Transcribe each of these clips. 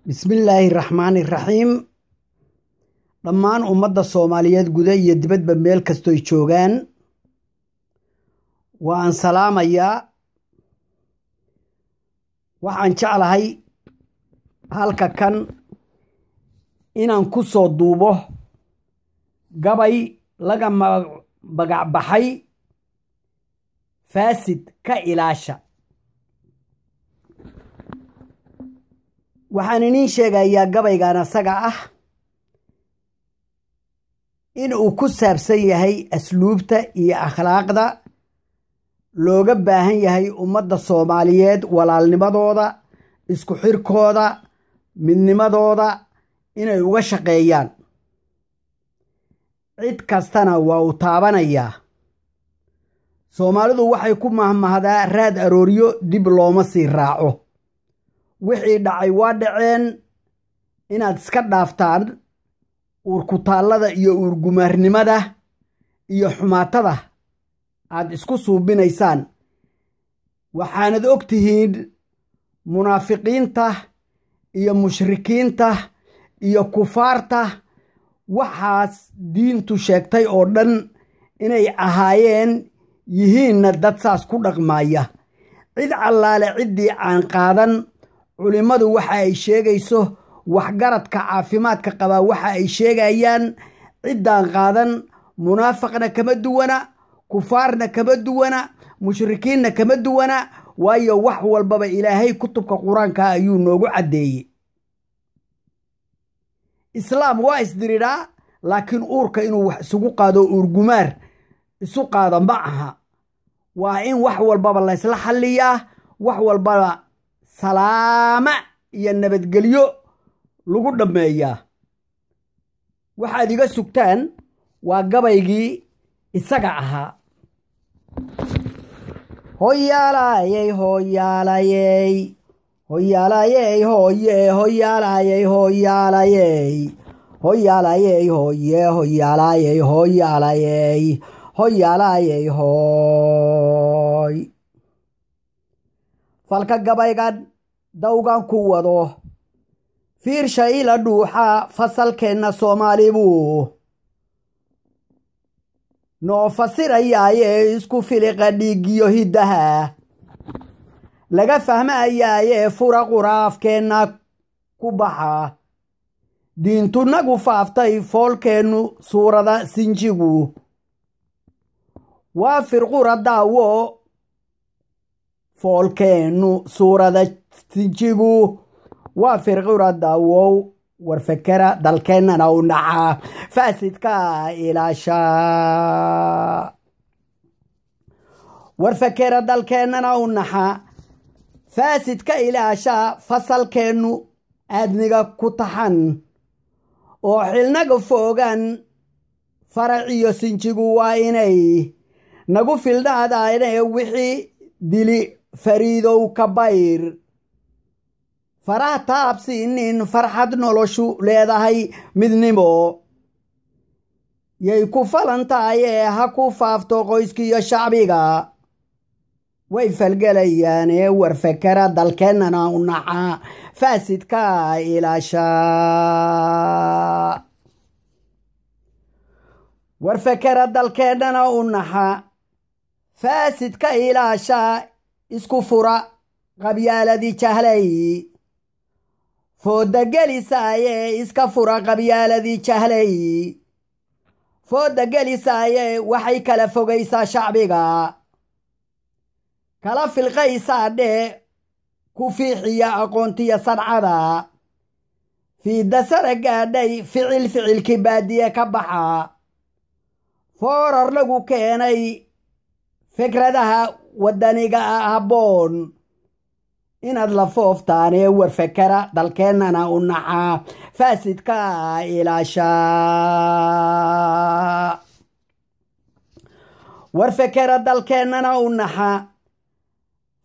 Bismillaahi raxmaani raxiim. Dhammaan ummadda Soomaaliyeed guda iyo dibadba meel kastoy joogaan waan salaamayaa. Waxaan jeclahay halka kan inaan ku soo duubo gabay laga magacbaxay Faasid ka Ilaasha. Waxaan iniin sheegayaa gabaygan asaga ah in uu ku saabsan yahay asluubta iyo akhlaaqda looga baahan yahay ummadda Soomaaliyeed, walaalnimadooda, isku xirkooda, midnimadooda inay uga shaqeeyaan. Cid kastana waa uu taabanayaa. Soomaalidu waxay ku mahmahdaa raad arooryo dib looma sii raaco. Wixii dhacay waa dhaceen, inaad iska dhaaftaan uurkutaallada iyo uurgumaarnimada iyo xumaatada aad isku suubinaysaan. Waxaanad og tihiin munaafiqiinta iyo mushrikiinta iyo kufaarta waxaas diintu sheegtay oo dhan inay ahaayeen, yihiinna dad saas ku dhaqmaya. Cid allaale ciddii aan qaadan culimmadu waxa ay sheegayso, waxgaradka caafimaadka qabaa waxa ay sheegayaan, ciddaan qaadan munaafaqna kama duwana, kufaarna kama duwana, mushrikiinna kama duwana. Waayo wax walbaba Ilaahay kutubka Qur-aanka ayuu noogu caddeeyey. Islaam waa isdiridhaa, laakiin uurka inuu wax isugu qaado, uurgumaar isu qaado ma aha. Waa in wax walbaba laysla xalliyaa, wax walbaba salaama iyo nabadgelyo lagu dhammeeyaa. Waxaad iga sugtaan waa gabaygii isaga ahaa. Hoyaalayey hoyaalayey hoyaalayey hooye hoyaalayey hoyaalayey hoyaalayey hooye hoyaalayey hoyaalayey hoyaalayey hooy. Falka gabaygan dawgan ku wado fiirsha ila dhuuxa, fasalkeenna Soomaali buu noo fasirayaaye, isku filiqa dhiiggiyo hiddaha laga fahmayaaye, fura quraafkeenna ku baxa, diintunagu faaftay, foolkeennu suurada sinjigu waa firqura daawo, foolkeennu suurada sinjigu waa firqura daawow. Warfekera dalkeennana u naca faasidka ilaasha. Warfekera dalkeennana u naxa faasidka ilaasha. Fasalkeennu aadmiga ku taxan oo xilnaga foogan, faraciyo sinjigu waa inay nagu fildhaadaane, wixii dili fariidow ka bayr, faraha taabsiinin, farxad noloshu leedahay midnimo yay ku falan tahaye, ha ku faafto qoyskiiyo shacbiga way falgelayaane. Warfekera dalkeennana u naca faasidka ilaasha. Warfekera dalkeennana u naxa faasidka ilaasha. Isku fura qabyaaladii jahlay fooda gelisaaye, iska fura qabyaaladii jahlay fooda gelisaaye, waxay kala fogaysaa shacbiga, kala filqaysaa dhee, ku fiixiya aqoontiya sadcada fiidda sara gaadhay, ficil ficilkii baadiye ka baxa, foorar lagu keenay fikradaha waddaniga ah habboon inaad la fooftaanee. Warfekera dalkeennana u naca faasidka ilaasha. Warfekera dalkeennana u naxa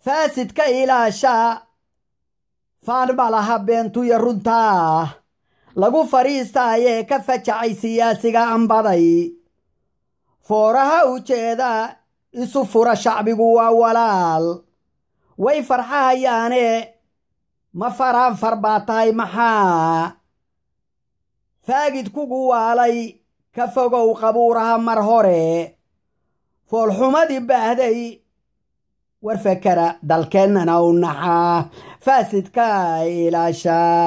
faasidka ilaasha. Faan ma laha beentuya runtaa lagu fadhiistaaye, ka fajacay siyaasiga ambaday fooraha ujeeda. Isu fura shacbigu waa walaal, way farxahayaane. Ma faraanfar baa tahay maxaa faagid kugu waalay? Ka fogow qabuuraha mar hore foolxumadii baahday. War fekera dalkeennana u naxaa faasidka ilaashaa.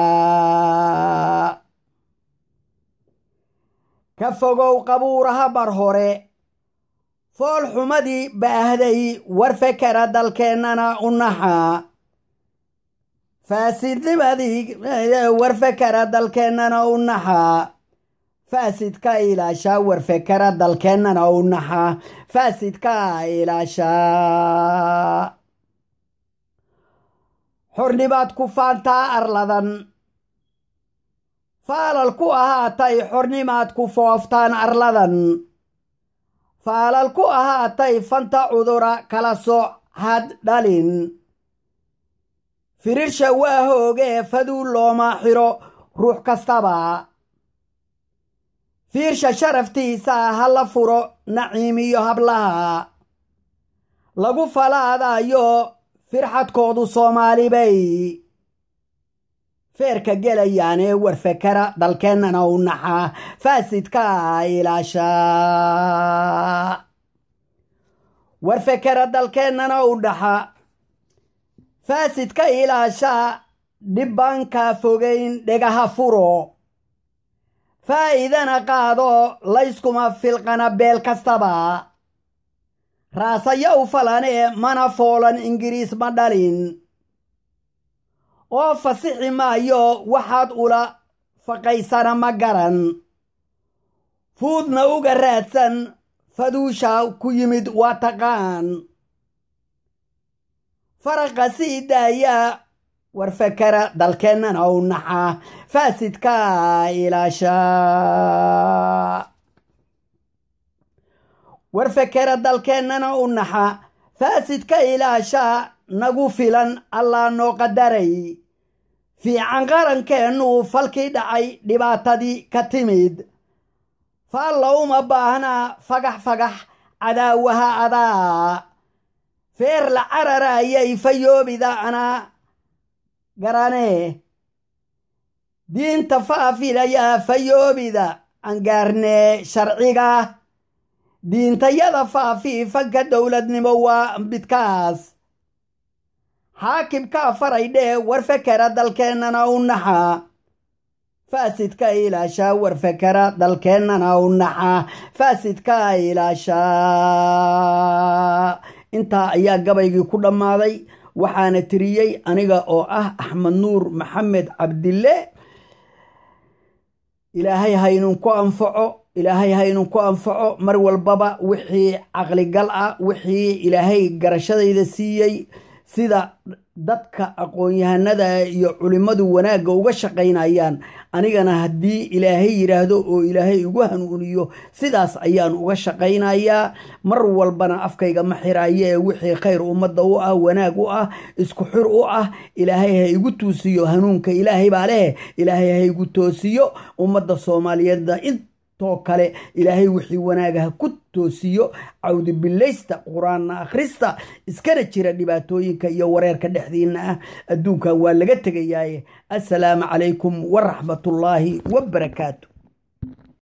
Ka fogow qabuuraha mar hore foolxumadii baahday. War fekera dalkeennana u naxaa faasidnimadii. War fekera dalkeennana u naxaa faasidka ilaashaa. War fekera dalkeennana u naxaa faasidka ilaashaa. Xornimaad ku faantaa arladan faalal ku ahaatay. Xornimaad ku fooftaan arladan faalal ku ahaatay. Fanta cudura kala sooc had dhalin. Firirsha waa hoogee faduu looma xiro ruux kastaba. Fiirsha sharaftiisa ha la furo naciimiyo hablaha lagu falaadayo. Firxadkoodu Soomaali bay feerka gelayaanee. War fekera dalkeennana u naxaa faasidka ilaashaa. War fekera dalkeennana u dhaxa faasidka ilaashaa. Dhibbanka fogayn dhegaha furo faa'idana qaado. Layskuma filqana beel kastaba raasaya u falanee. Mana foolan Ingiriis ma dhalin oo fasixi maayo. Waxaad ula faqaysana ma garan fuudna uga raadsan. Faduusha ku yimid waa taqaan faraqa sii daaya. War fekera dalkeennana u naxaa faasidka ilaashaa. War fekera dalkeennana u naxa faasidka ilaashaa. Nagu filan Allah noo qadaray fiican qarankeennu falkii dhacay dhibaatadii ka timid. Faalla uma baahna fagax fagax cadaawaha adaa feer la cararayay. Fayoobida anaa garanee diinta faafilayaa. Fayoobida angaarnee sharciga diintayada faafi. Fanka dowladnimo waa midkaas xaakimkaa faraydhee. War fekera dalkeennana u naxa faasidka ilaashaa. War fekera dalkeennana u naxa faasidka ilaashaa. Intaa ayaa gabaygii ku dhammaaday, waxaana tiriyey aniga oo ah Axmed Nuur Maxamed Cabdille. Ilaahay haynun ku anfaco, Ilaahay haynun ku anfaco. Mar walbaba wixii caqligal ah, wixii Ilaahay garashadayda siiyey, sida dadka aqoon-yahanada iyo culimmadu wanaagga uga shaqaynayaan, anigana haddii Ilaahay yidhaahdo oo Ilaahay igu hanuuniyo, sidaas ayaan uga shaqaynayaa. Mar walbana afkayga ma xiraayo ee wixii khayr ummadda u ah, wanaag u ah, isku xir u ah, Ilaahay ha igu tuusiyo hanuunka. Ilaahay baa leh, Ilaahay ha igu toosiyo. Ummadda Soomaaliyeedna intoo kale Ilaahay wixii wanaagaha ku toosiyo. Cawdi bilaysta, Qur-aanna akhrista, iskana jira dhibaatooyinka iyo wareerka dhexdiina ah. Adduunkan waa laga tegayaaye. Assalaamu calaykum waraxmatullaahi wabarakaatu.